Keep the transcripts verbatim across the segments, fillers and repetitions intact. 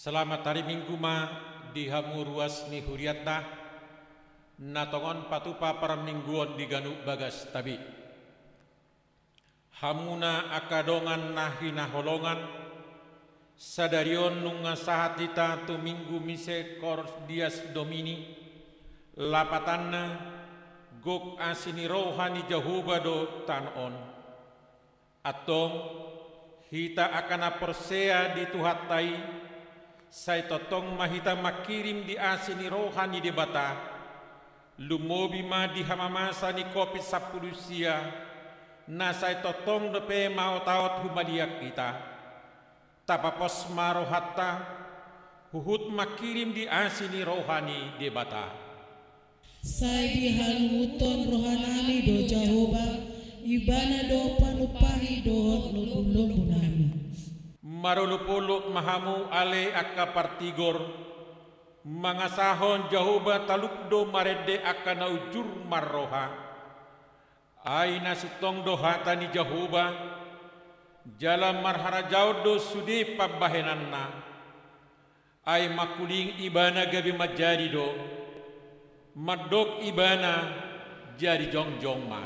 Selamat hari Minggu ma di hamu ruas ni hurianta, na tongon patupa parmingguon di ganup bagasta be. Hamuna angka dongan na hinaholongan, sadari on nunga sahat hita tu Minggu Misericordias Domini, lapatanna, gok asi ni roha ni Jahowa do tano on. Antong, hita angka na porsea di Tuhanta i, sai tongtong ma hita mangkirim di asi ni roha ni Debata, lumobi ma di hamamasa ni Covid sampulu sia, na sai tongtong dope maotaot humaliang hita. Tapapos ma rohanta, huhut mangkirim di asi ni roha ni Debata. Sai dihalungunhon rohanami do Jahowa, Ibana do panumpahi dohot lombulombunami. Marolopolop ma hamu ale angka partigor, mangasahon Jahowa talup do marende angka na unjur marroha. Ai na sintong do hata ni Jahowa, jala marharajaon do sude pambahenanna. Ai mangkuling Ibana gabe manjadi do, mandok Ibana jadi jongjong ma.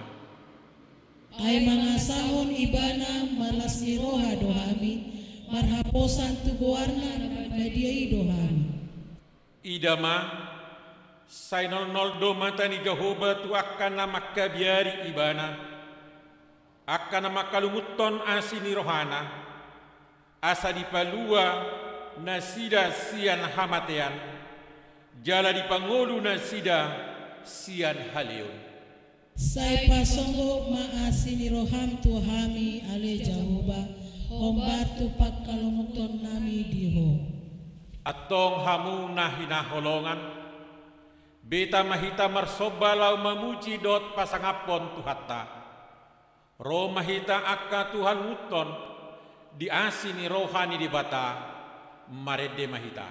Ai mangasahon Ibana marlas ni roha do hami, marhaposan tu goarna na badia i do hami. Ida ma, sai nolnol do mata ni Jahowa tu angka na mangkabiari Ibana, angka na manghalungunhon asi ni rohana, asa dipalua nasida sian hamatean, jala dipangolu nasida sian haleon. Sai pasonggop ma asi ni roham tu hami ale Jahowa, hombar tu panghalungunhonnami di Ho. Antong hamu na hinaholongan, beta ma hita marsomba laho mamuji dohot pasangaphon Tuhanta. Ro ma hita angka tu halungunhon di asi ni roha ni Debata, marende ma hita.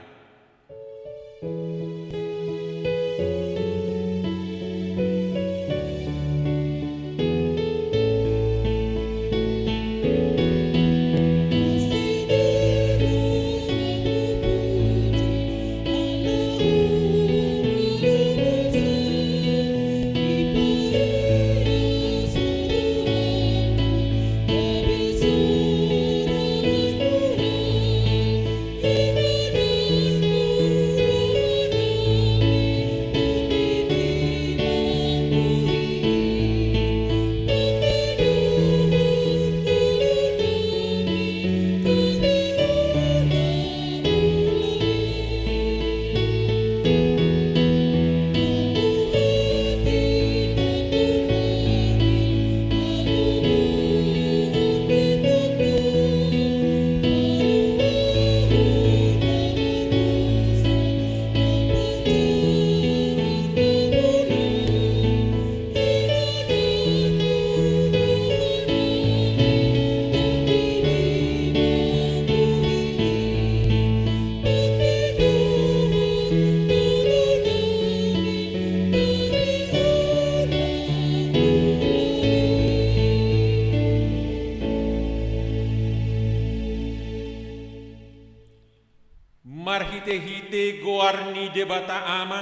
Marhitehite goar ni Debata Ama,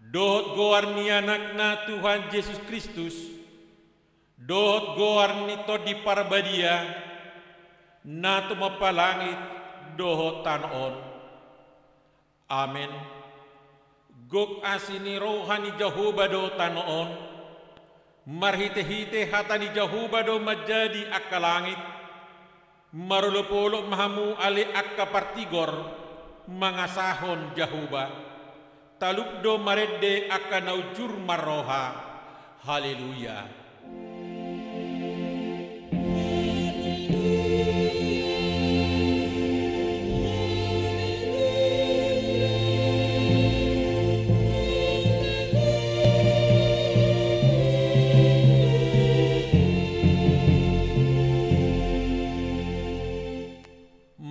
dohot goar ni Anakna Tuhan Jesus Kristus, dohot goar ni Tondi Parbadia, na tumompa langit dohot tano on. Amen. Gok asi ni roha ni Jahowa do tano on, marhitehite hata ni Jahowa do manjadi angka langit. Marolopolop ma hamu ale angka partigor, mangasahon Jahowa. Talup do marende angka na unjur marroha. Haleluya.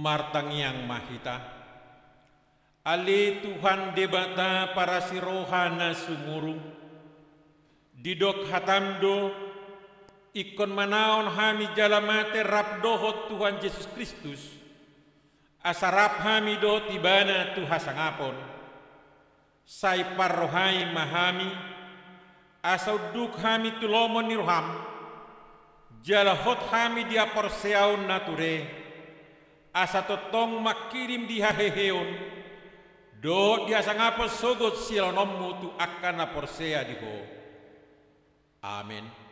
Martangiang ma hita. Ale Tuhan Debata parasi roha na sumurung, didok hatam do, ingkon manaon hami jala mate rap dohot Tuhan Jesus Kristus, asa rap hami dohot Ibana tu hasangapon. Sai parrohai ma hami, asa unduk hami tu lomo ni roham, jala hot hami di haporseaon na ture, asa tongtong mangkirim di haheheon dohot di hasangapon sogot sialaononmu tu angka na porsea di Ho. Amen.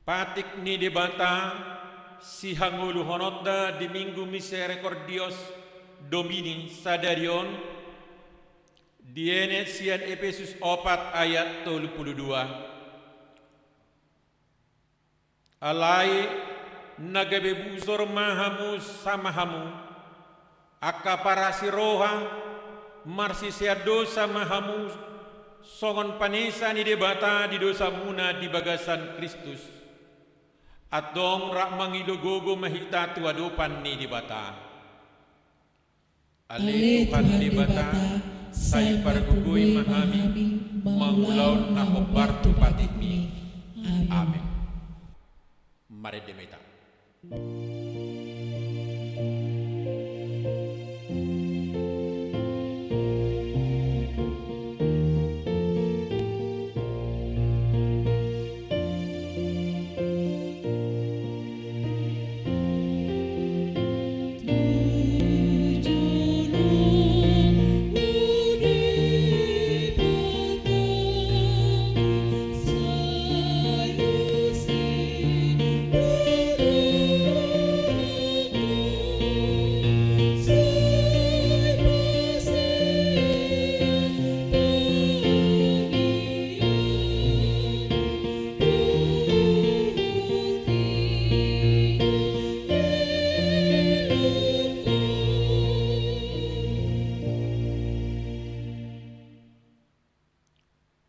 Patik ni Debata sihangoluhononta di Minggu Misericordiae Domini sadari on, dienet sian Epesus opat ayat tolu pulu dua. Alai na gabe busor ma hamu sama hamu, angka parasi roha, marsisean dosa ma hamu, songon panesa ni Debata di dosamuna di bagasan Kristus. Antong rap mangido gogo ma hita tu adopan ni Debata. Ale Tuhan Debata, sai pargogoi ma hami mangulahon na hombar tu patikmi. Amen. Marende ma hita.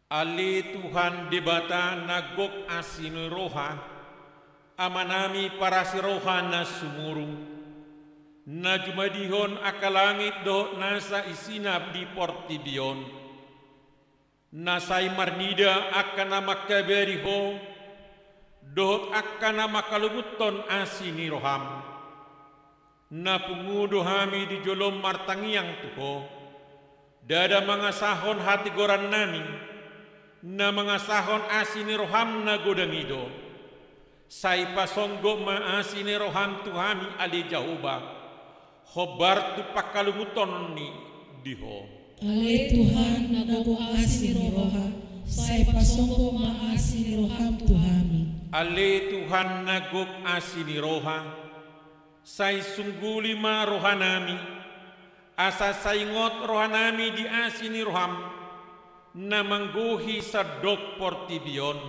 Ale Tuhan Debata na gok asi ni roha, Amanami parasi roha na sumurung, na jumadihon angka langit dohot nasa isina di portibi on, na sai marnida angka na mangkabari Ho, dohot angka na mangkalungunhon asi ni roham. Na pungu do hami di jolom martangiang tu Ho, ndada mangasahon hatigorannami, na mangasahon asi ni roham na godang i do. Sai pasonggot ma asi ni roham tu hami ale Jahowa, hombar tu pangkalungunhon ni di Ho. Ale Tuhan na gok asi ni roha, sai pasonggot ma asi ni roham tu hami. Ale Tuhan na gok asi ni roha, sai sungguli ma rohanami, asa sai ingot rohanami di asi ni roham, na manggohi sandok portibi on.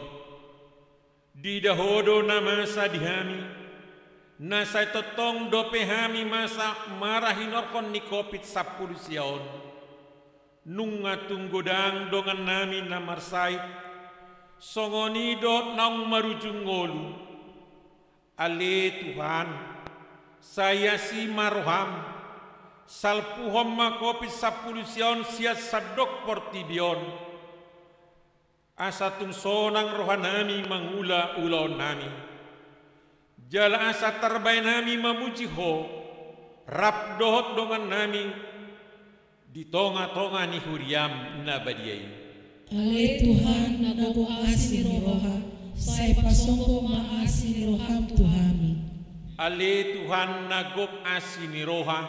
Diida Ho do na masa di hami, na sai tongtong dope hami masa marahinorhon ni Covid sampulu sia on. Nunga tung godang dongannami na marsahit, songon i dohot naung marujung ngolu. Ale Tuhan, sai asi ma roham, salpuhon ma Covid sampulu sia on sian sandok portibi on. asa tung sonang rohanami mangula ulaonnami, jala asa tarbahenami mamuji Ho rap dohot dongannami di tonga-tonga ni huriaM na badia i. Ale Tuhan, na gok asi ni roha, sai pasombu ma asi ni rohaM tu hami. Ale Tuhan, na gok asi ni roha,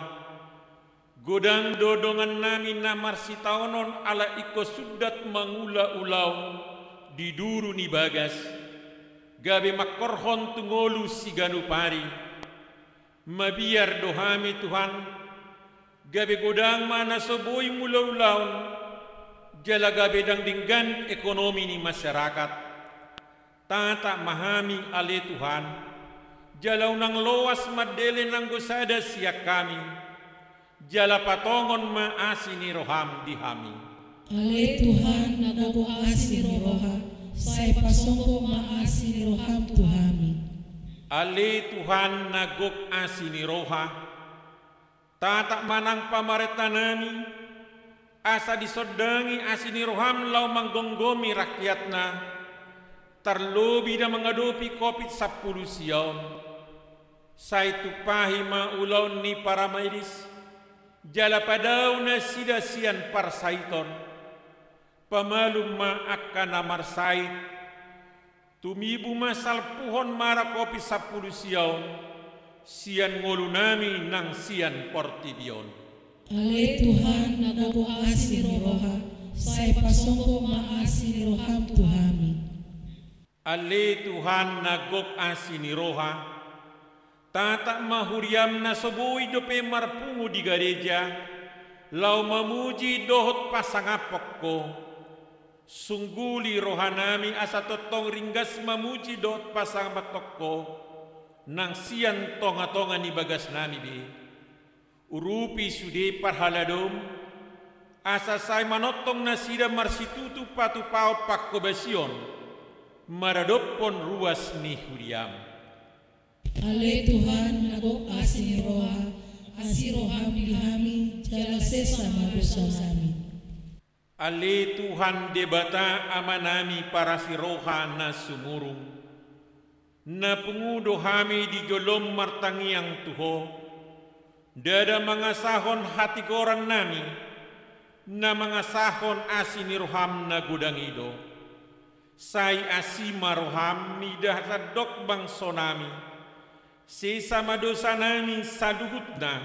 godang do dongannami na marsitaonon ala ingkon sundat mangula ulaon di duru ni bagas, gabe mangkorhon tu ngolu siganup ari. Mabiar do hami, Tuhan, gabe godang ma na so boi mangula ulaon, jala gabe ndang denggan ekonomi ni masyarakat. Tatap ma hami, ale Tuhan, jala unang loas mandele nanggo sada sian hami, jala patongon ma asi ni rohaM di hami. Ale Tuhan, na gok asi ni roha, sai pasombu ma asi ni rohaM tu hami. Ale Tuhan, na gok asi ni roha, tatap ma nang pamarentanami, asa disondangi asi ni rohaM laho manggomgomi rakyatna, tarlobi na mangadopi Covid sampulu sia on. Sai tumpahi ma ulaon ni paramedis, jala padao nasida sian parsaiton. Pamalum ma angka na marsait, tumibu ma salpuhon mara Covid sampulu sia on sian ngolunami nang sian portibi on. Ale Tuhan, na gok asi ni roha, sai pasombu ma asi ni rohaM tu hami. Ale Tuhan, na gok asi ni roha, tatap ma huriaM na so boi dope marpungu di gareja, laho mamuji dohot pasangaphon Ho. Sungguli rohanami asa tongtong ringgas mamuji dohot pasahathon Ho, nang sian tonga-tonga ni bagasnami be. Urupi sude parhaladoM, asa sai manongtong nasida marsitutu patupahon panghobasion, maradophon ruas ni huriaM. Ale Tuhan, na gok asi ni roha, asi rohaM di hami, jala sesa ma dosanami. Ale Tuhan Debata Amanami parasi roha na sumurung, na pungu do hami di joloM martangiang tu Ho, ndada mangasahon hatigorannami, na mangasahon asi ni rohaM na godang i do. Sai asi ma rohaM mida sandok bangsonami, sesa ma dosanami saluhutna,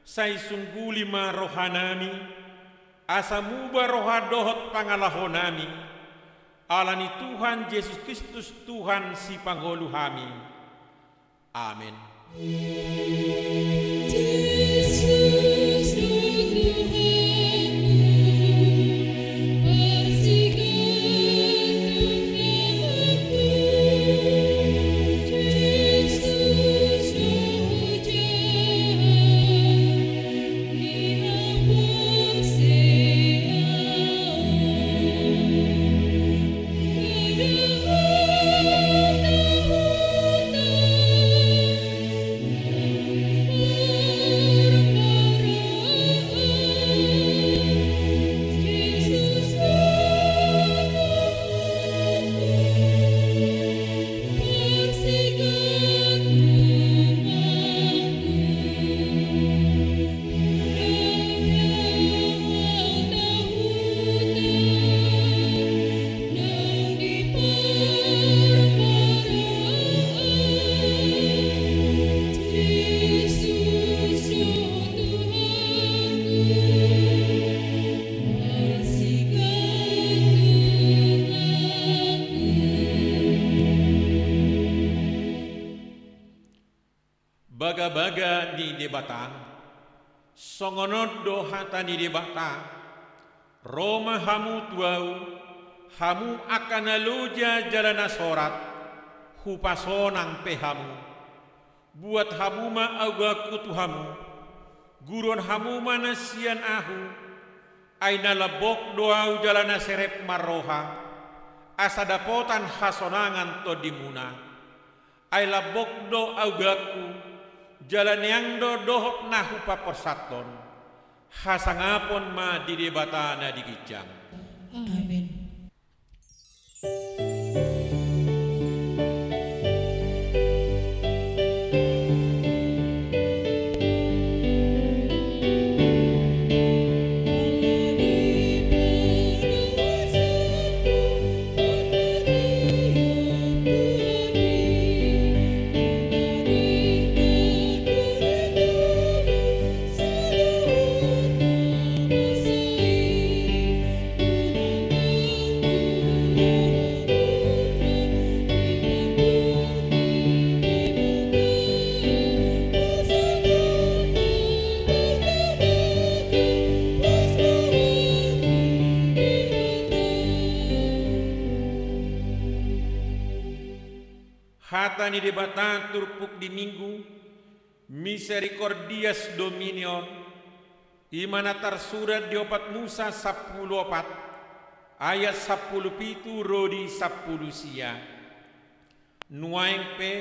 sai sungguli ma rohanami, asa muba roha dohot pangalahonami, ala ni Tuhan Jesus Kristus Tuhan sipangolu hami. Amen. Bagabaga ni Debata. Songon on do hata ni Debata: Ro ma hamu tu Ahu, hamu angka na loja jala na sorat, hupasonang pe hamu. Buat hamu ma augaonku tu hamu, guruhon hamu ma na sian Ahu, ai na lambok do Ahu jala na serep marroha, asa dapotan hasonangan tondimuna. Ai lambok do augaonku, jala neang do dohot na hupaporsanhon. Hasangapon ma di Debata na di ginjang. Amen. Hata ni Debata turpuk di Minggu, Misericordias Domini on, i ma na tarsurat di opat Musa sampulu opat, ayat sampulu pitu ro di sampulu sia. Nuaeng pe,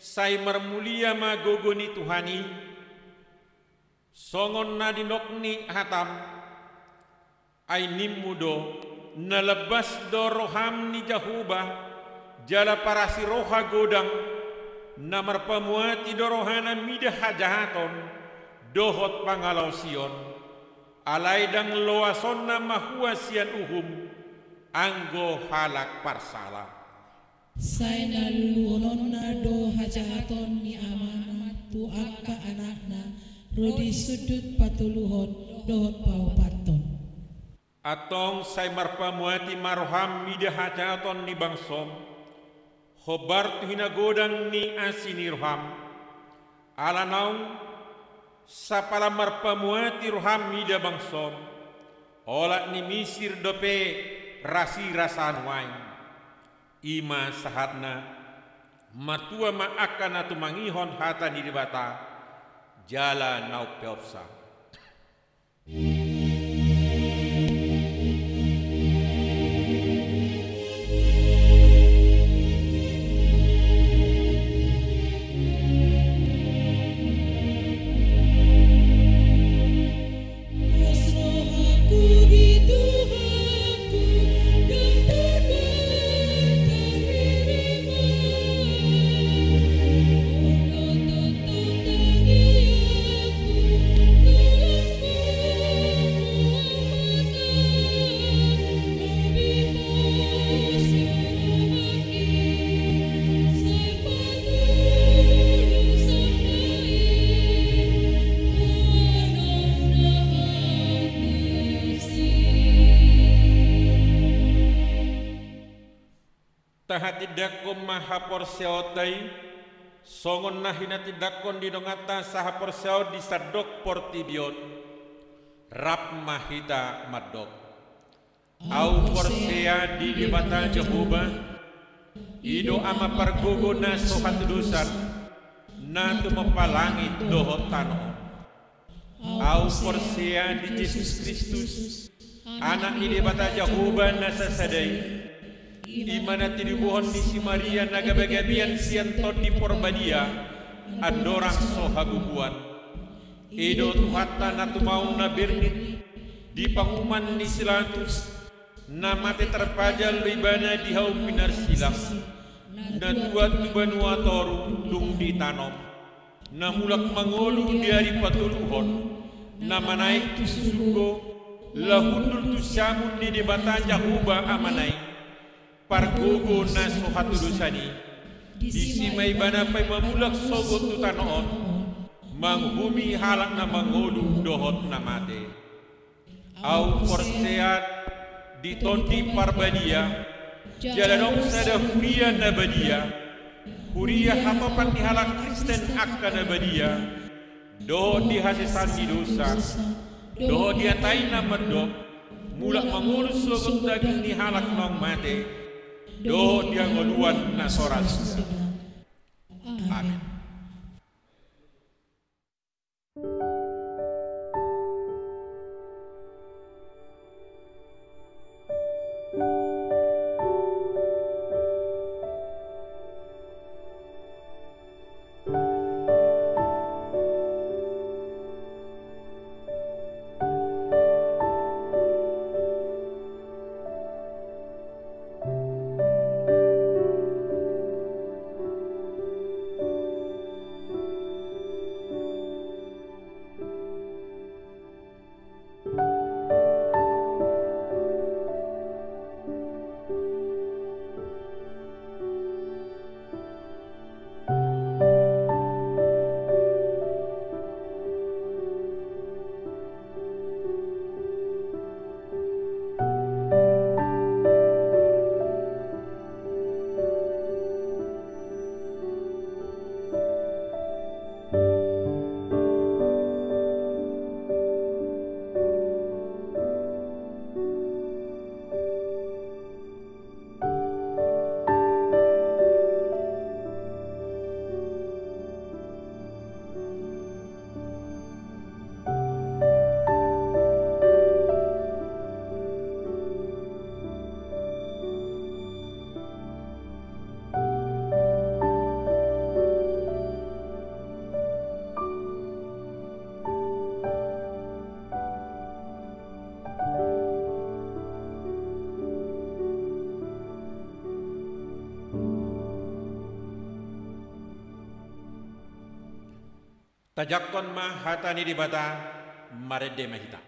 sai marmulia ma gogo ni Tuhan i, songon na nidok ni hatam. Ai nimmu do, na lambas do roham ni Jahowa, jala parasi roha godang, na marpamuati do rohana mida hajahaton, dohot pangalaosion. Alai ndang loasonna mahua sian uhum, anggo halak parsala. Sai na luluhononna do hajahaton ni amana tu angka anakna, ro di sundut patoluhon dohot paopathon. Antong sai marpamuati ma roham mida hajahaton ni bangsom, hombar tu hinagodang ni asi ni roham. Ala naung sapala marpamuati roham mida bangsom, olat ni Misir dope rasirasa nuaeng. I ma sahatna, martua ma angka na tumangihon hata ni Debata, jala na umpeopsa. Tahatindangkon ma haporseaonta i, songon na hinatindangkon di donganta sahaporseaon di sandok portibi on. Rap ma hita mandok. Ahu porsea di Debata Jahowa, i do Ama pargogo na so hatudosan, na tumompa langit dohot tano on. Ahu porsea di Jesus Kristus, Anak ni Debata Jahowa na sasada i, i ma na tinibuhon ni si Maria na gabegabean sian Tondi Porbadia, andorang so habubuan. I do Tuhanta na tumaon na bernit di panguhuman ni si Latus, na mate tarpajal do ibana di hau pinarsilang, na tuat tu banua toru dung ditanom, na mulak mangolu di ari patoluhon, na manaek tu surgo, laho hundul tu siamun ni Debata Jahowa Amana i, pargogo na so hatudosan i. Disi ma ibana paima mulak sogot tu tano on, manguhumi halak na mangolu dohot na mate. Ahu porsea di Tondi Parbadia, jala adong sada huria na badia, huria hatopan ni halak Kristen angka na badia, dohot di hasesaan ni dosa, dohot di hata i na mandok, mulak mangolu sogot daging ni halak naung mate, dohot di hangoluan na so ra suda. Amen. Tajangkon ma hata ni Debata, marende ma hita.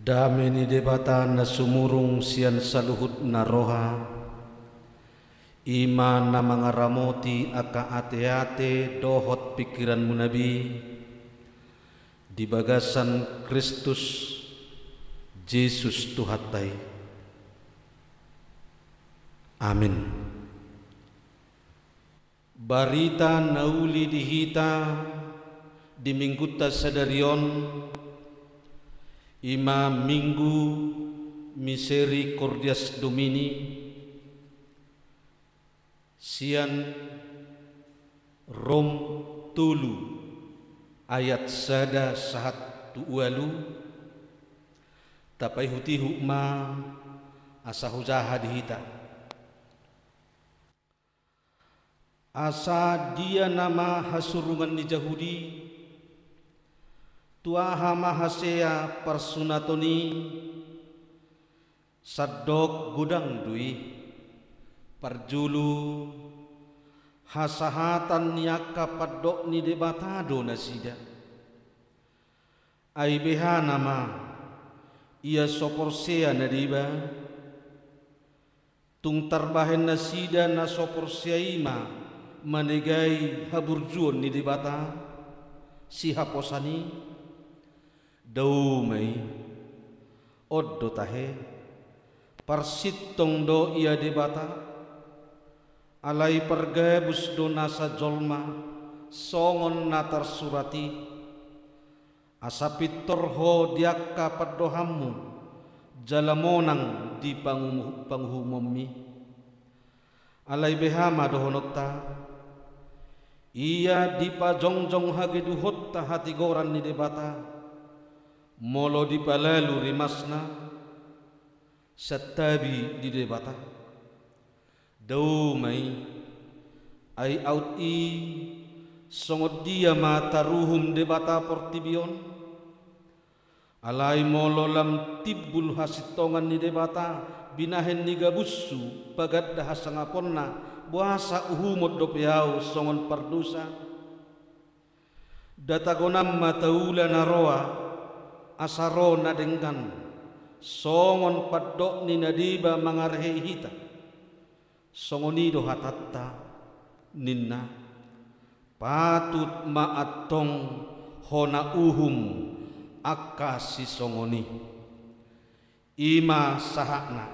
Dame ni Debata na sumurung sian saluhut na roha, i ma na mangaramoti angka ateate dohot pingkiranmuna be, di bagasan Kristus Jesus Tuhanta i. Amin. Barita na uli di hita di Minggunta sadari on, i ma Minggu Misericordias Domini, sian Rom tolu ayat sada sahat tu ualu. Tapaihutihut ma asa hujaha di hita. Asa dia nama hasurungan ni Jahudi? Tu aha ma hasea parsunaton i? Sandok godang do i. Parjolo, hasahatan ni angka pandok ni Debata do nasida. Ai beha nama ia so porsea na deba? Tung tarbahen nasida na so porsea i ma manegai haburjuon ni Debata sihaposan i? Dao ma i. On do tahe, parsintong do ia Debata, alai pargabus do nasa jolma, songon na tarsurat i: Asa pintor ho di angka pandohanmu, jala monang di pangumu-, panguhumonmi. Alai beha ma dohononta? Ia dipajongjong hageduhonta hatigoran ni Debata, molo dipalalu rimasna, santabi di Debata. Dao ma i. Ai aut i, songon dia ma taruhum Debata portibi on? Alai molo lam timbul hasintongan ni Debata binahen ni gabushu, paganda hasangaponna, boasa uhumon dope ahu songon pardosa? Nda tagonan ma taula na roa, asa ro na denggan, songon pandok ni na deba mangarehei hita. Songon i do hatanta, ninna, patut ma antong hona uhum angka sisongon i. I ma sahatna.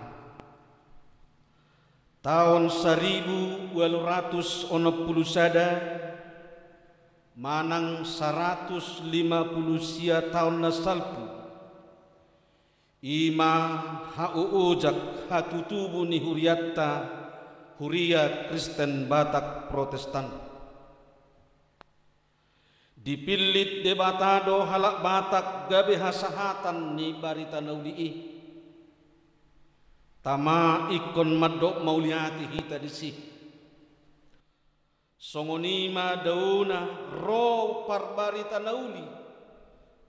Taon saribu ualu ratus onom pulu sada, manang saratus lima pulu sia taon na salpu, i ma haoojak hatutubu ni hurianta, Huria Kristen Batak Protestan. Dipillit Debata do halak Batak gabe hasahatan ni barita na uli i. Tama ingkon mandok mauliate hita disi. Songon i ma daona ro parbarita na uli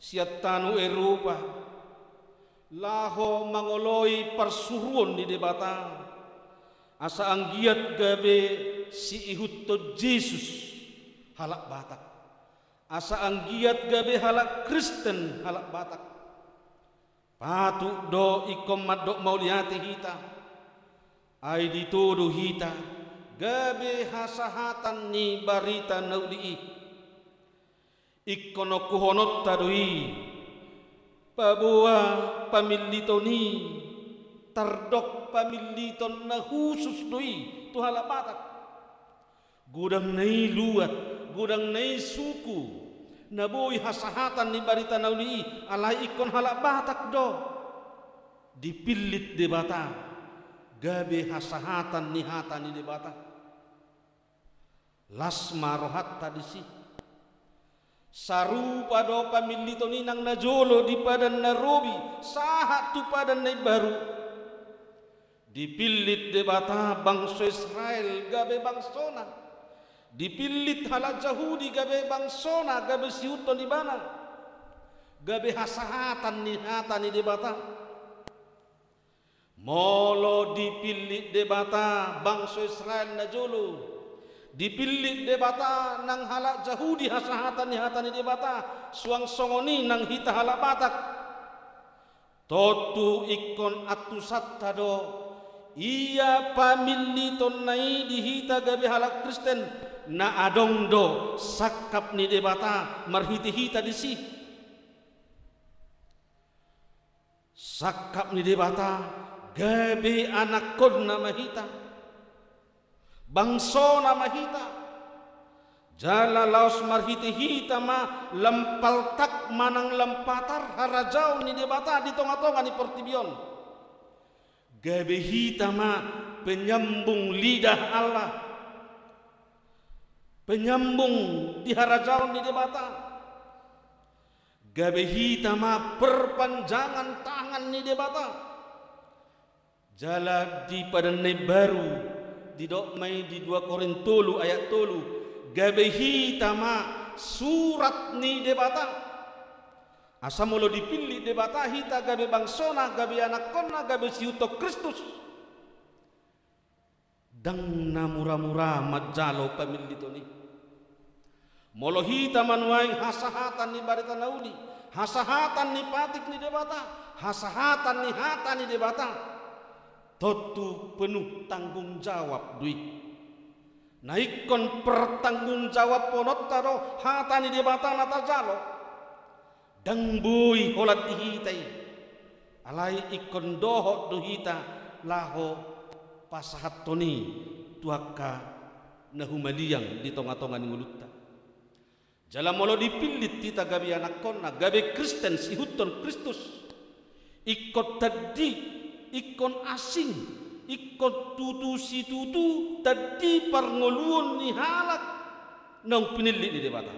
sian tano Eropa, laho mangoloi parsuruon ni Debata, asa anggiat gabe siihuthon Jesus halak Batak, asa anggiat gabe halak Kristen halak Batak. Patut do ingkon mandok mauliate hita, ai ditodo hita gabe hasahatan ni barita na uli i. Ingkon ongkuhononta do i, paboa pamilliton i, tardok pamilliton na husus do i tu halak Batak. Godangna i luat, godangna i suku, na boi hasahatan ni barita na uli i, alai ingkon halak Batak do. Dipillit Debata, gabe hasahatan ni hata ni Debata. Las ma rohanta disi. Sarupa do pamilliton i nang na jolo di Padan na Robi, sahat tu Padan na Imbaru. Dipillit Debata bangso Israel gabe bangsona. Dipillit halak Jahudi gabe bangsona, gabe siihuthon ibana. Gabe hasahatan ni hata ni Debata. Molo dipillit Debata bangso Israel na jolo, dipillit Debata nang halak Jahudi hasahatan ni hata ni Debata, suang songon i nang hita halak Batak. Tontu ingkon antusanta do, ia pamillitonna i di hita gabe halak Kristen, na adong do sangkap ni Debata marhite hita disi. Sangkap ni Debata, gabe anakkonna ma hita, bangsona ma hita, jala laos marhite hita ma lam paltak manang lam patar harajaon ni Debata di tonga-tonga ni portibi on. Gabe hita ma penyambung lidah Allah, penyambung di harajaon ni Debata. Gabe hita ma perpanjangan tangan ni Debata. Jala di Padan na Imbaru, didok ma i di dua Korint tolu ayat tolu, gabe hita ma surat ni Debata. Asa molo dipillit Debata hita gabe bangsona, gabe anakkonna, gabe siihuthon Kristus, ndang na mura-mura manjalo pamilliton i. Molo hita manuaeng hasahatan ni barita na uli, hasahatan ni patik ni Debata, hasahatan ni hata ni Debata, tontu penuh tanggung jawab do i. Na ingkon pertanggungjawabhononta do hata ni Debata na tajalo. Ndang boi holan di hita i, alai ingkon dohot do hita laho pasahathon i tu angka na humaliang di tonga-tonga ni ngolunta. Jala molo dipillit hita gabe anakkonna, gabe Kristen siihuthon Kristus, ingkon tandi, ingkon asing, ingkon tutu situtu tandi parngoluon ni halak naung pinillit ni Debata.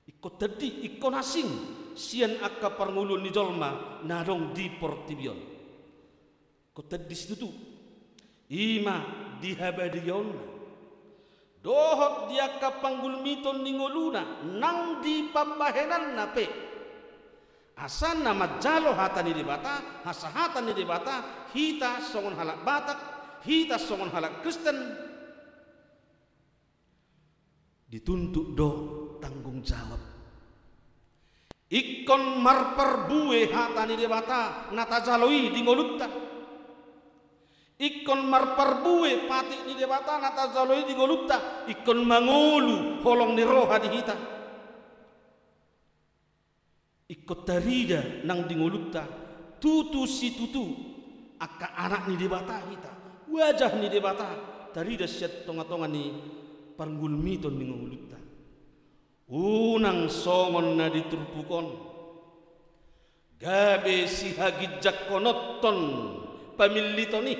Ingkon tandi, ingkon asing sian angka parngoluon ni jolma na adong di portibi on. Ingkon tandi situtu. I ma di habadiaonna dohot di angka panggulmiton ni ngoluna nang di pambahenanna pe. Asa na manjalo hata ni Debata, hasahatan ni Debata, hita songon halak Batak, hita songon halak Kristen, dituntut do tanggung jawab. Ingkon marparbue hata ni Debata na tajalo i di ngolunta. Ingkon marparbue patik ni Debata na tajalo i di ngolunta. Ingkon mangolu holong ni roha di hita. Ingkon tarida nang di ngolunta tutu situtu angka anak ni Debata hita, wajah ni Debata tarida sian tonga-tonga ni parngulmiton ni ngolunta. Unang songon na di turpuk on, gabe sihaginjangkononhon pamilliton i.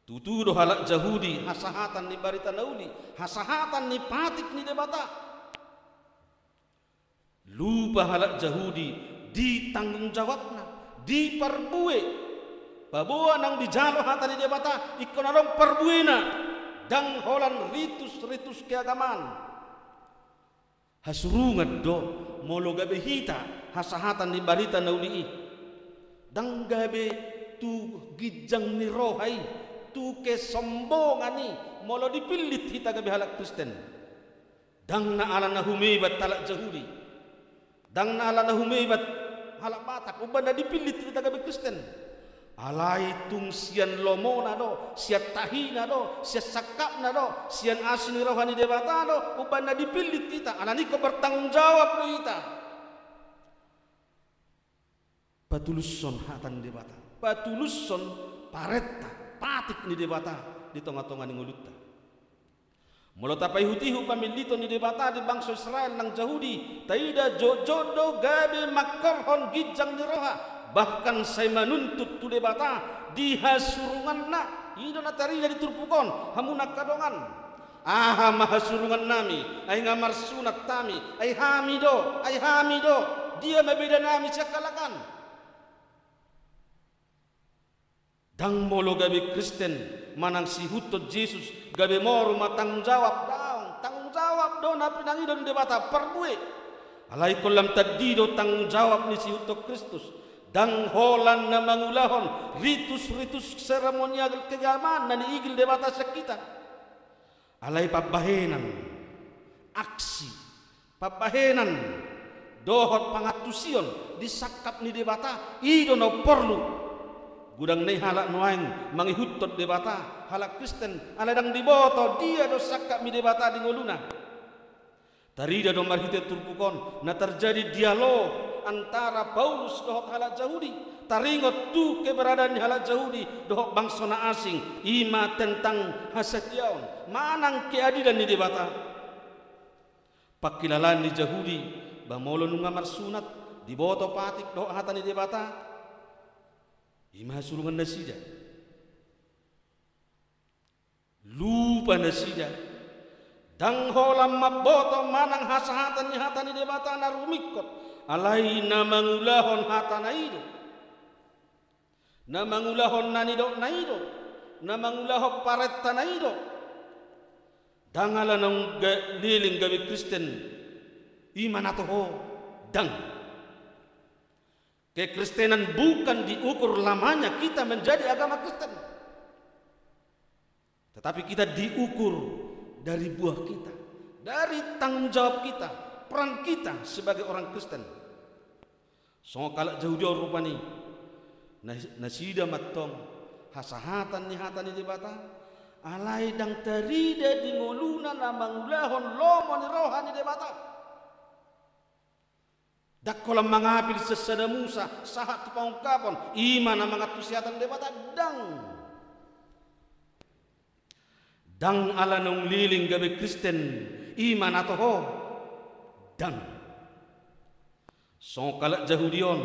Tutu do halak Jahudi hasahatan ni barita na uli, hasahatan ni patik ni Debata. Lupa halak Jahudi di tanggung jawabna, di parbue. Paboa naung dijalo hata ni Debata, ingkon adong parbuena, ndang holan ritus-ritus keagamaan. Hasurungan do, molo gabe hita hasahatan ni barita na uli i. Ndang gabe tu ginjang ni roha i, tu kesombongan i, molo dipillit hita gabe halak Kristen. Ndang na ala na humebat halak Jahudi. Ndang na ala na humebat halak Batak, umbahen na dipillit hita gabe Kristen. Alai tung sian lomona do, sian tahina do, sian sangkapna do, sian asi ni roha ni Debata do, umbahen na dipillit hita, alani ingkon bertanggung jawab do hita. Patulushon hata ni Debata, patulushon parenta, patik ni Debata di tonga-tonga ni ngolunta. Molo tapaihut-ihut pamilliton ni Debata di bangso Israel nang Jahudi, taida jotjot do gabe mangkorhon ginjang ni roha, bahkan sai manuntut tu Debata di hasurunganna. I do na tarida di turpuk on, hamu na angka dongan. Aha ma hasurungannami, ai nga marsunat hami, ai hami do, ai hami do, dia ma bedanami sian halak an? Ndang molo gabe Kristen manang siihuthon Jesus gabe moru ma tanggung jawab, daong, tanggung jawab do na pinangido ni Debata parbue. Alai ingkon lam tandi do tanggung jawab ni siihuthon Kristus. Ndang holan na mangulahon ritus-ritus seremonial keagamaan na niigil Debata sian hita. Alai pambahenan, aksi, pambahenan dohot pangantusion di sangkap ni Debata, i do na umporlu. Godang na i halak nuaeng mangihuthon Debata, halak Kristen, alai ndang diboto dia do sangkap ni Debata di ngoluna. Tarida do marhite turpuk on na tarjadi dialog antara Paulus dohot halak Jahudi, taringot tu keberadaan ni halak Jahudi dohot bangso na asing, i ma tentang hasatiaon manang keadilan ni Debata. Pangkilalaan ni Jahudi, ba molo nunga marsunat, diboto patik dohot hata ni Debata, i ma hasurungan nasida. Lupa nasida, ndang holan mamboto manang hasahatan ni hata ni Debata na rumingkot, alai na mangulahon hatana i do. Na mangulahon na nidokna i do. Na mangulahon parentana i do. Ndang ala naung ga-, leleng gabe Kristen, i ma na toho, ndang. Kekristenan bukan diukur lamanya kita menjadi agama Kristen. Tetapi kita diukur dari buah kita, dari tanggung jawab kita, peran kita sebagai orang Kristen. Songon halak Jahudi on rupani, na-, nasida mantong hasahatan ni hata ni Debata, alai ndang tarida di ngoluna na mangulahon lomo ni roha ni Debata. Ndang holan mangapil sian sada Musa sahat tu pangungkapon, i ma na mangantusi hata ni Debata, ndang. Ndang ala naung leleng gabe Kristen, i ma na toho, ndang. Songon halak Jahudi on,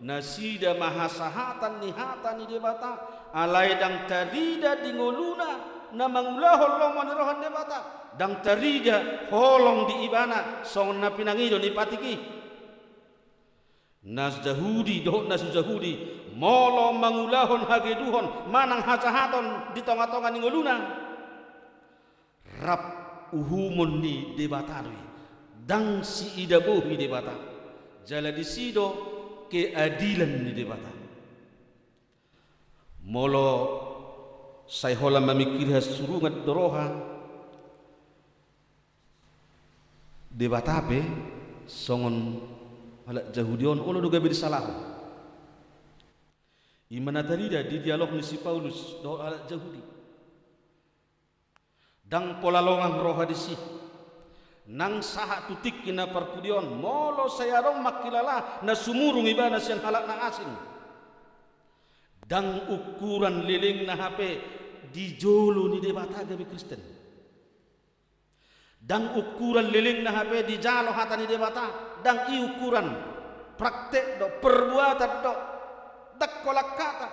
nasida ma hasahatan ni hata ni Debata, alai ndang tarida di ngoluna na mangulahon lomo ni roha ni Debata, ndang tarida holong di ibana songon na pinangido ni patik i. Na Jahudi dohot na so Jahudi, molo mangulahon hageduhon manang hajahaton di tonga-tonga ni ngoluna, rap uhumon ni Debata do i, ndang siida bohi Debata. Jala disi do keadilan ni Debata. Molo sai holan mamingkiri hasurungan do roha, Debata pe songon halak Jahudi on, olo do gabe disalahon. I ma na tarida di dialog ni si Paulus dohot halak Jahudi. Ndang pola longang roha disi. Nang sahat tu tingki na parpudi on, molo sai adong mangkilala na sumurung ibana sian halak na asing, ndang ukuran lelengna hape di jolo ni Debata gabe Kristen. Ndang ukuran lelengna hape dijalo hata ni Debata, ndang i ukuran. Praktek do, perbuatan do, ndang holan hata.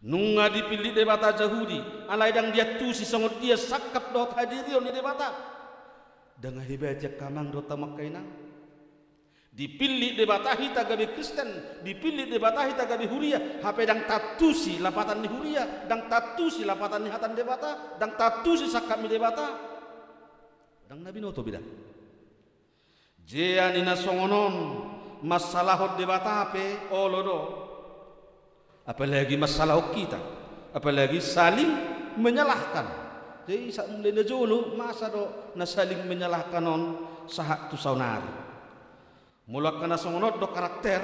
Nunga dipillit Debata Jahudi, alai ndang diantusi songon dia sangkap dohot hadirion ni Debata. Ndang hea bati angka amang dohot hamu angka inang. Dipillit Debata hita gabe Kristen, dipillit Debata hita gabe huria, hape ndang taantusi lapatan ni huria, ndang taantusi lapatan ni hata ni Debata, ndang taantusi sangkap ni Debata. Ndang na binoto be da. Jea ni na songon on, mansalahon Debata pe olo do. Apalagi mansalahon hita, apalagi saling menyalahkan. Jadi sahat mulai na jolo, masa do na saling menyalahkan on sahat tu saonari. Molo angka na songon on do karakter,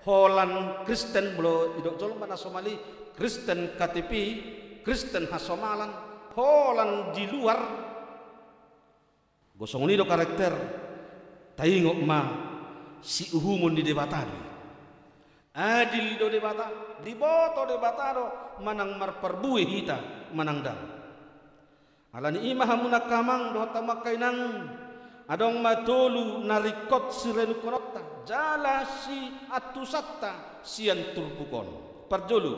Holan Kristen, molo didok jolma na somal i, Kristen K T P, Kristen hasomalan, holan di luar. Gosong ni do karakter, taingot ma, siuhumon ni Debata do i. Adil do Debata, diboto Debata do manang marparbue hita manang dang. Ala ni i ma hamu angka amang dohot hamu angka inang, adong ma tolu na ringkot sirenungkononta jala siantusanta sian turpuk on. Parjolo,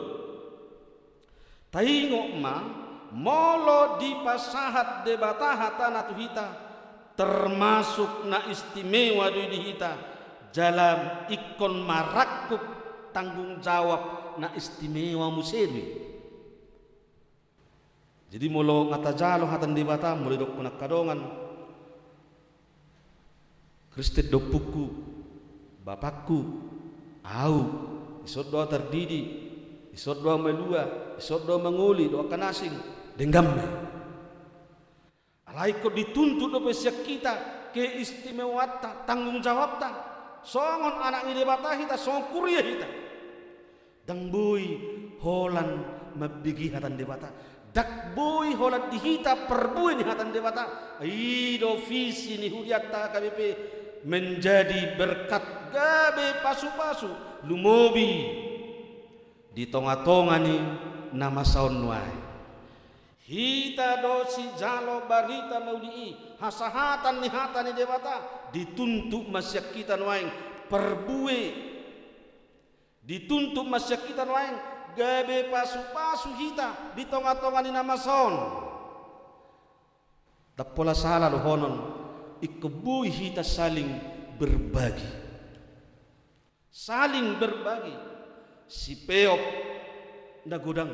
taingot ma, molo dipasahat Debata hatana tu hita, termasuk na istimewa do i di hita, jala ingkon marangkup tanggung jawab na istimewa muse do i. Jadi molo nga tajalo hata ni Debata, molo didokkon angka dongan, Kristen do ompungku, bapakku, au, dison do au tardidi, dison do au malua, dison do au mangoli, do angka na asing, denggan ma i. Alai ingkon dituntut dope sian hita keistimewanta, tanggung jawabta. Songon anak ni Debata hita, songon huria hita. Ndang boi holan mambege hata ni Debata. Ndang boi holan di hita parbue ni hata ni Debata. I do visi ni hurianta H K B P, menjadi berkat, gabe pasupasu, lumobi di tongatonga ni na masa on nuaeng. Hita do sijalo barita na uli i, hasahatan ni hata ni Debata, dituntut ma sian hita nuaeng parbue. Dituntut ma sian hita nuaeng gabe pasupasu hita di tongatonga ni na masa on. Ndang pola sala dohonon, ingkon boi hita saling berbagi. Saling berbagi. Sipeop na godang,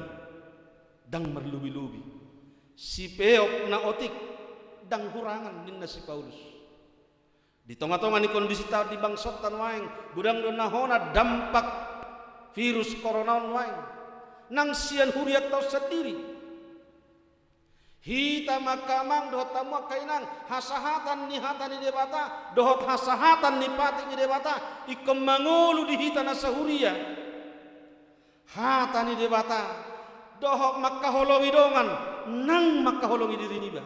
ndang marlobilobi. Sipeop na otik, ndang hurangan, ninna si Paulus. Di tongatonga ni kondisita di bangsonta nuaeng, godang do na hona dampak virus corona on nuaeng. Nang sian hurianta on sandiri. Hita ma angka amang dohot hamu angka inang, hasahatan ni hata ni Debata dohot hasahatan ni patik ni Debata ingkon mangolu di hita na sahuria. Hata ni Debata dohot mangkaholongi dongan nang mangkaholongi diri niba.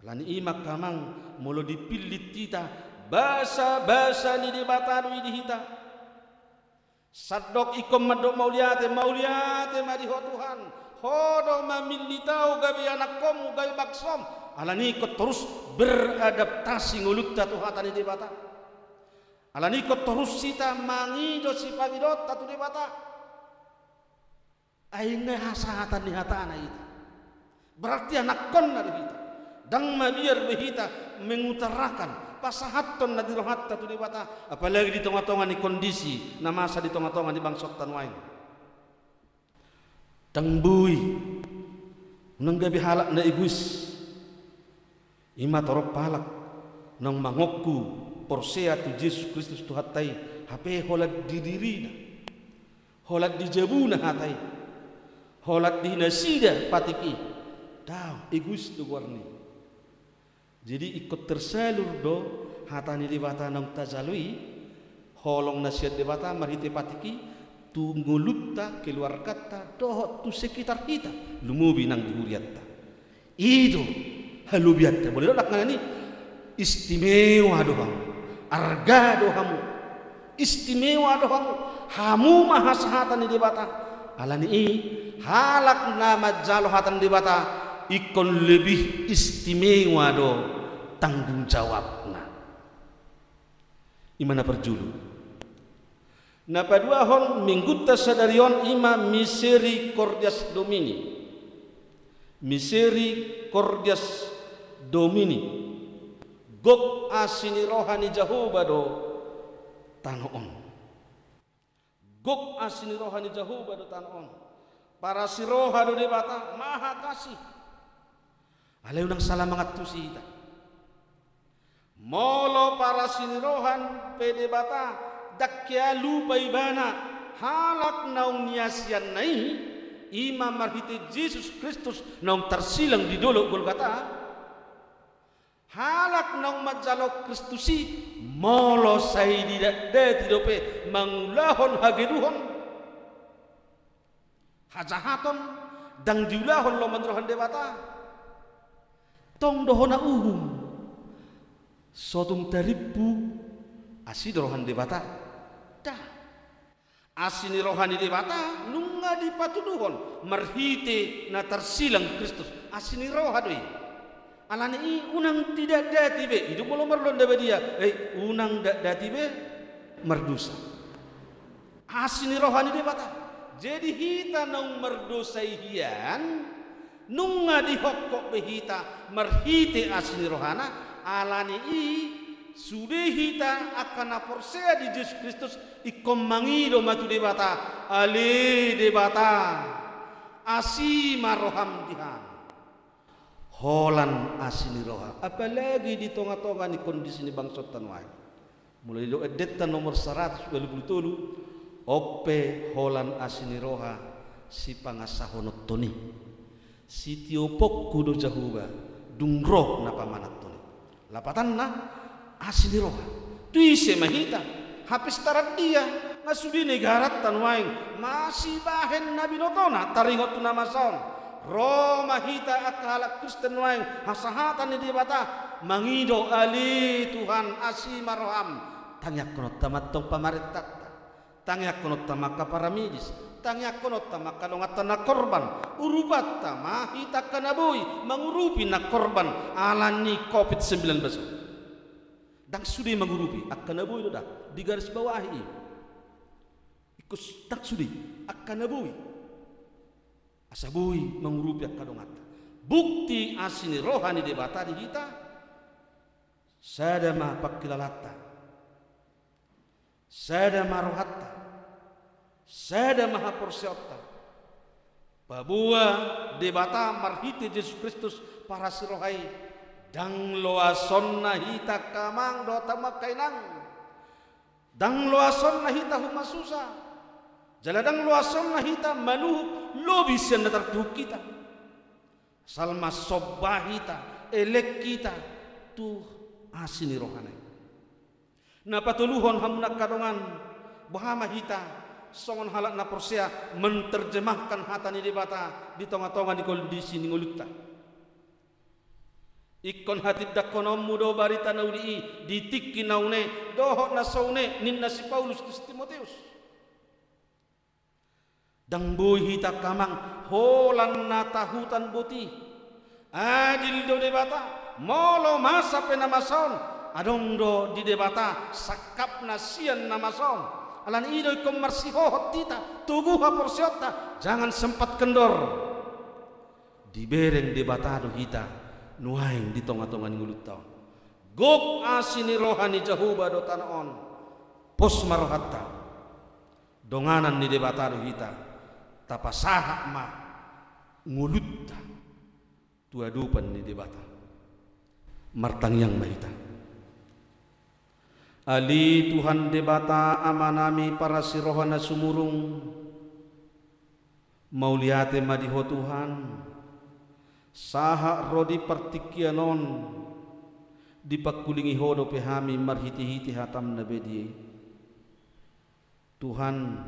Ala ni i ma angka amang, molo dipillit hita, basabasa ni Debata do i di hita. Sandok ingkon mandok mauliate, mauliate ma di Ho Tuhan. Ho do mamillit ahu gabe anakkonmu, gabe bangsom. Ala ni i ingkon torus beradaptasi ngolunta tu hata ni Debata. Ala ni i ingkon torus hita mangido sipangidoonta tu Debata. Ai nga hasahatan ni hatana hita. Berarti anakkonna do hita. Ndang mabiar be hita mengutarakan pasahathon na di rohanta tu Debata, apalagi di tongatonga ni kondisi na masa di tongatonga ni bangsonta nuaeng. Ndang boi unang gabe halak na egois. I ma torop halak naung mangongku porsea tu Jesus Kristus Tuhanta i, hape holan di dirina, holan di jabuna hata i, holan di nasida patik i. Daong, egois do goarna i. Jadi ingkon tersalur do hata ni Debata naung tajalo i, holong na sian Debata marhite patik i, tu ngolunta, keluarganta, dohot tu sekitar hita, lumobi nang di hurianta. I do halobianta, molo didok nangkaningan i, istimewa do hamu, arga do hamu, istimewa do hamu, hamu ma hasahatan ni Debata. Ala ni i, halak na manjalo hata ni Debata, ingkon lebih istimewa do tanggung jawabna. I ma na parjolo. Na paduahon minggunta sadari on i ma Misericordias Domini. Misericordias Domini. Gok asi ni roha ni Jahowa do tano on. Gok asi ni roha ni Jahowa do tano on. Parasi roha do Debata, maha kasih. Alai unang sala mangantusi hita. Molo parasi ni roha pe Debata, ndang hea lupa Ibana halak naung niasianna i, i ma marhite Jesus Kristus naung tarsilang di dolok Golgata. Halak naung manjalo Kristus i, molo sai didatdati dope mangulahon hageduhon, hajahaton, ndang diulahon lomo ni roha ni Debata. Tong do hona uhum, so tung tarimpu asi do roha ni Debata? Nda. Asi ni roha ni Debata nunga dipatuduhon marhite na tarsilang Kristus. Asi ni roha do i. Alani i unang didatdati be. I do molo marulaon na badia, eh, unang datdati be mardosa. Asi ni roha ni Debata. Jadi hita naung mardosa i hian, nunga dihophop be hita marhite asi ni rohana, alani i sude hita angka na porsea di Jesus Kristus ingkon mangido ma tu Debata, ale Debata, asi ma roham di hami. Holan asi ni roha, apalagi di tonga-tonga ni kondisi ni bangsonta nuaeng. Molo didok endenta nomor saratus ualu pulu tolu, on pe holan asi ni roha sipangasahononhon i. Sitioponku do Jahowa, dung ro na pamananhon i. Lapatanna, asi ni roha. Tu ise ma hita? Hape sitaran dia, nga sude negaranta nuaeng masibahen na binotona taringot tu na masa on. Ro ma hita angka halak Kristen nuaeng hasahatan ni Debata, mangido, ale Tuhan, asi ma roham. Tangiangkononta ma antong pamarentanta. Tangiangkononta ma angka paramedis. Tangiangkononta ma angka donganta na korban. Urupanta ma hita angka na boi mangurupi na korban ala ni covid sembilan belas on. Ndang sude mangurupi, angka na boi do da, digarisbawahi i. Ingkon ndang sude, angka na boi. Asa boi mangurupi angka donganta. Bukti asi ni roha ni Debata di hita, sada ma pangkilalanta, sada ma rohanta, sada ma haporseaonta. Paboa Debata marhite Jesus Kristus parasi roha i, ndang loasonna hita angka amang dohot hamu angka inang. Ndang loasonna hita humasusa. Jala ndang loasonna hita manuhuk lobi sian na tartuhuk hita. Asal ma somba hita, elek hita tu asi ni rohana i. Na patoluhon, hamu angka dongan, boha ma hita songon halak na porsea menerjemahkan hata ni Debata di tonga-tonga ni kondisi ni ngolunta? Ingkon hatindangkononmu do barita na uli i di tingki na une dohot na so une, ninna si Paulus tu si Timoteus. Ndang boi hita angka amang holan na tahutan boti. Adil do Debata, molo masa pe na masa on, adong do di Debata sangkapna sian na masa on. Alani i do ingkon marsihohot hita, togu haporseaonta, jangan sempat kendor. Dibereng Debata do hita nuaeng di tonga-tonga ni ngolunta on. Gok asi ni roha ni Jahowa do tano on. Pos ma rohanta. Donganan ni Debata do hita. Tapasahat ma ngolunta tu adopan ni Debata. Martangiang ma hita. Ale Tuhan Debata Amanami parasi roha na sumurung, mauliate ma di Ho Tuhan, sahat ro di partingkian on, dipangkulingi Ho dope hami marhite-hite hataM na badia i. Tuhan,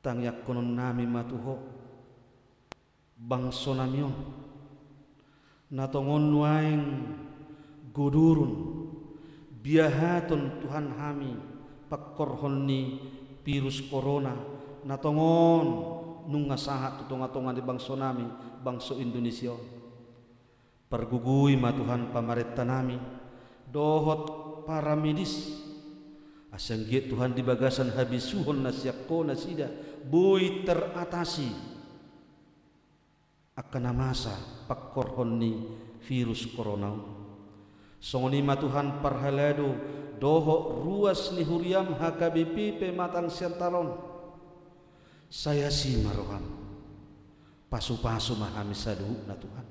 tangiangkononnami ma tu Ho bangsonami on, na tongon nuaeng godurun, biahaton Tuhan hami pangkorhon ni virus corona, na tongon nunga sahat tu tonga-tonga ni bangsonami, bangso Indonesia on. Pargogoi ma Tuhan pamarentanami dohot paramedis, asa anggiat Tuhan di bagasan habisuhon na sian Ho nasida boi teratasi angka na masa pangkorhon ni virus corona on. Songon i ma Tuhan parhalado dohot ruas ni huriaM H K B P Pematang Siantar on. Sai asi ma rohaM. Pasu-pasu ma hami saluhutna Tuhan.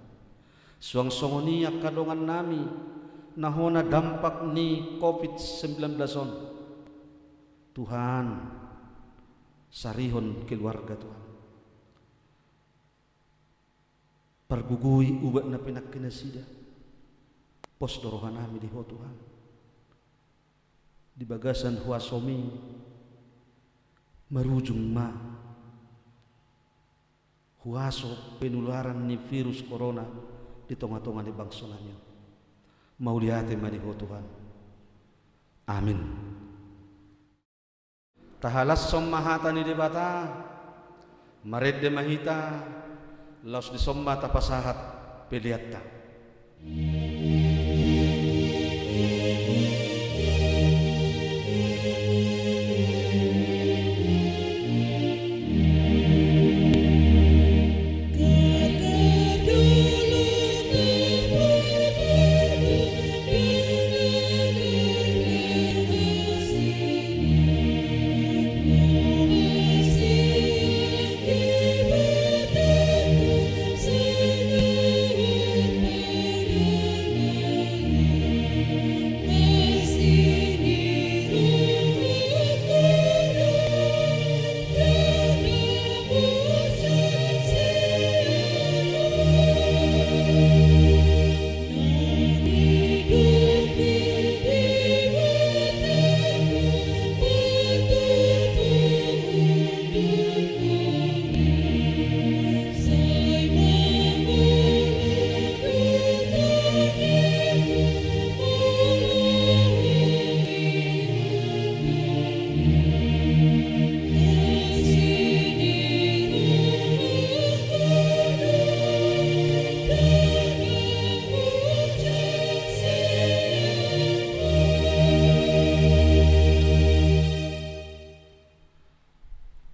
Suang songon i angka dongannami na hona dampak ni covid sembilan belas on. Tuhan, sarihon keluarga Tuhan. Pargogoi ubat na pinangke nasida. Pos do rohanami di Ho Tuhan. Di bagasan huasomi marujung ma huaso penularan ni virus corona di tonga-tonga ni bangso nami on. Mauliate ma di Ho Tuhan. Amin. Tahalashon ma hata ni Debata. Marende ma hita, laos dison ma tapasahat peleanta.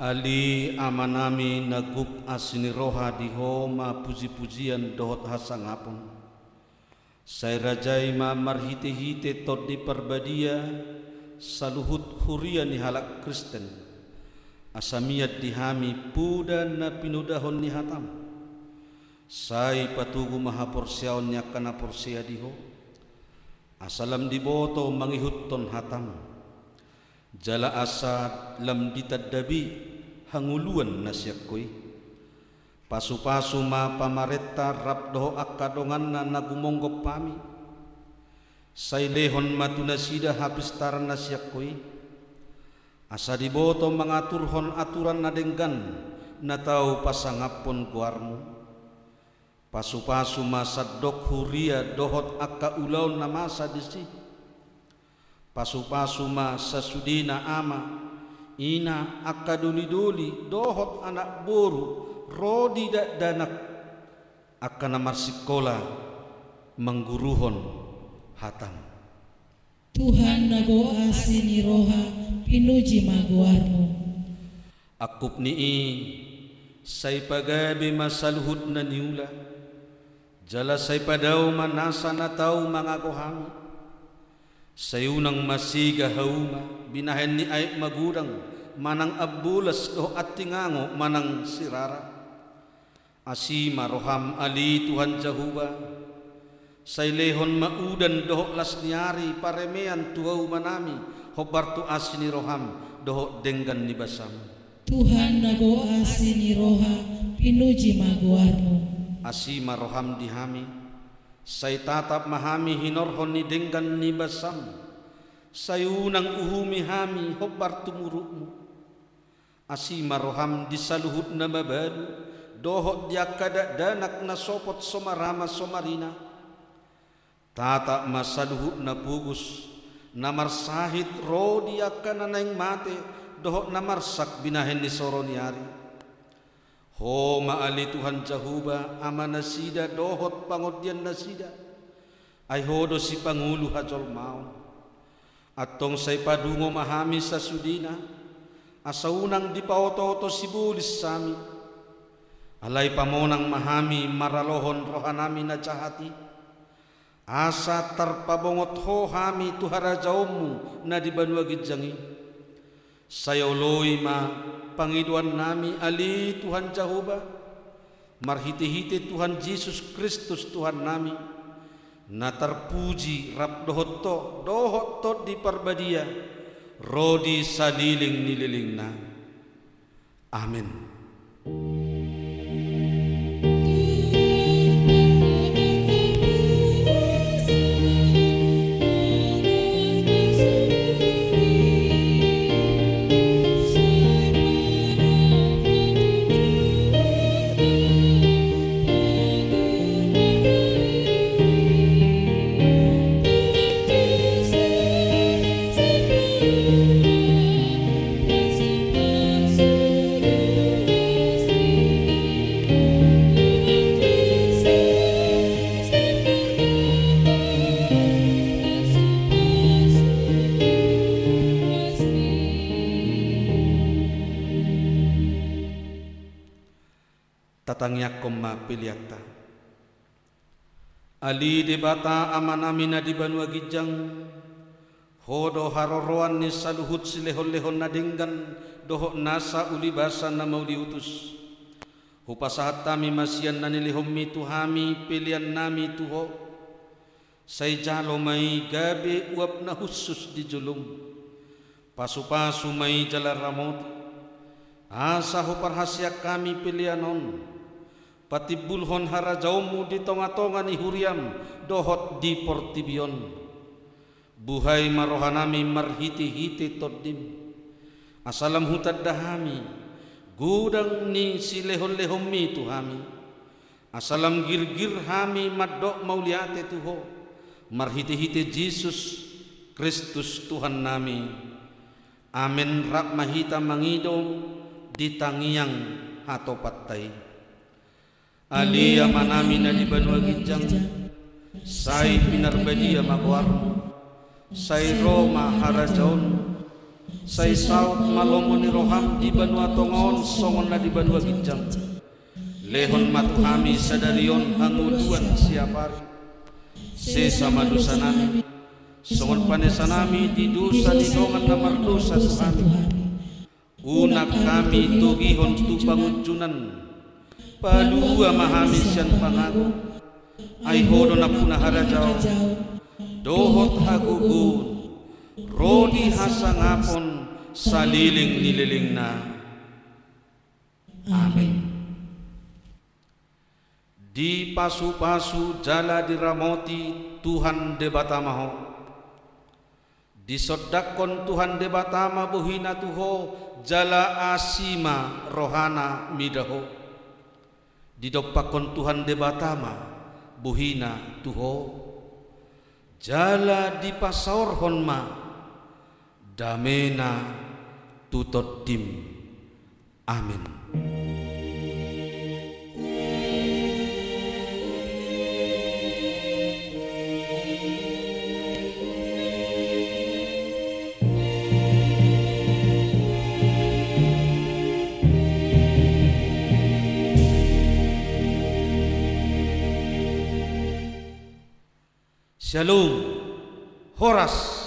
Ale Amanami na gok asi ni roha, di Ho ma puji-pujian dohot hasangapon. Sai rajai ma marhite-hite Tondi Parbadia saluhut huria ni halak Kristen, asa mian di hami poda na pinodahon ni hatam. Sai patogu ma haporseaon ni angka na porsea di Ho, asa lam diboto mangihuthon hatam. Jala asa lam ditanda be hangoluan na sian Ho i. Pasu-pasu ma pamarenta rap dohot angka donganna na gumonggop hami. Sai lehon ma tu nasida hapistaran na sian Ho i, asa diboto mangaturhon aturan na denggan na tau pasangaphon goarmu. Pasu-pasu ma sandok huria dohot angka ulaon na masa disi. Pasu-pasu ma sasudena ama, ina, angka doli-doli dohot anak boru, ro di dakdanak, angka na marsingkola, mangguruhon hatam. Tuhan na gok asi ni roha, pinuji ma goarmu. Angkup ni i, sai pagabe ma saluhut na niula, jala sai padao ma nasa na tau mangago hami. Sai unang ma sega hauma, binahen ni aek magodang, manang ambolas dohot antingango manang sirara. Asi ma roham ale Tuhan Jahowa, sai lehon ma udan dohot las ni ari paremean tu haumanami, hombar tu asi ni roham dohot denggan ni basam. Tuhan na gok asi ni roha, pinuji ma goarmu. Asi ma roham di hami, sai tatap ma hami hinorhon ni denggan ni basam, sai unang uhumi hami hombar tu murukmu. Asi ma roham di saluhut na mabalu, dohot di angka dakdanak na sopot so marama so marina. Tatap ma saluhut na pogos, na marsahit ro di angka na naeng mate, dohot na marsak binahen ni soro ni ari. Ho ma ale Tuhan Jahowa, Amanasida dohot pangondiannasida. Ai Ho do sipangolu hajolmaon. Antong sai padungo ma hami sasudena, asa unang dipaoto-oto sibolis hami. Alai pamonang ma hami maralohon rohanami na jahat i, asa tarpabongot Ho hami tu harajaonmu na di banua ginjang i. Sai oloi ma pangidoannami ale Tuhan Jahowa, marhite-hite Tuhan Jesus Kristus Tuhannami, na tarpuji rap dohot Ho dohot Tondi Parbadia, ro di saleleng ni lelengna. Amen. Tangiangkon ma peleanta. Ale Debata Amanami na di banua ginjang, Ho do haroroan ni saluhut silehonlehon na denggan dohot nasa ulibasa na mauliutus. Hupasahat hami ma sian na nilehonMi tu hami peleannami tu Ho. Sai jalo ma i gabe uap na hushus di jolom. Pasupasu ma i jala ramoti, asa huparhaseang hami pelean on. Patimbulhon harajaonMu di tongatonga ni huriaM dohot di portibi on. Buhai ma rohanami marhitehite TondiM, asa lam hutanda hami godang ni silehonlehonMi tu hami. Asa lam girgir hami mandok mauliate tu Ho, marhitehite Jesus Kristus Tuhannami. Amen. Rap ma hita mangido di tangiang hatopanta i. Ale Amanami na di banua ginjang, sai pinarbadia ma goarMu, sai ro ma harajaonMu, sai saut ma lomo ni rohaM di banua tonga on songon na di banua ginjang. Lehon ma tu hami sadari on hangoluan siapari. Sesa ma dosanami, songon panesanami di dosa ni dongan na mardosa tu hami. Unang hami togihon tu pangunjunan. Palua ma hami sian pangago. Ai Ho do nampuna harajaon dohot hagogoon, ro di hasangapon saleleng ni lelengna. Amen. Dipasupasu jala diramoti Tuhan Debata ma ho. Disondangkon Tuhan Debata ma bohiNa tu ho, jala asi ma rohaNa mida ho. Didompakkon Tuhan Debata ma bohiNa tu ho, jala dipasaorhon ma dameNa tu tondim. Amen. Syalom. Horas.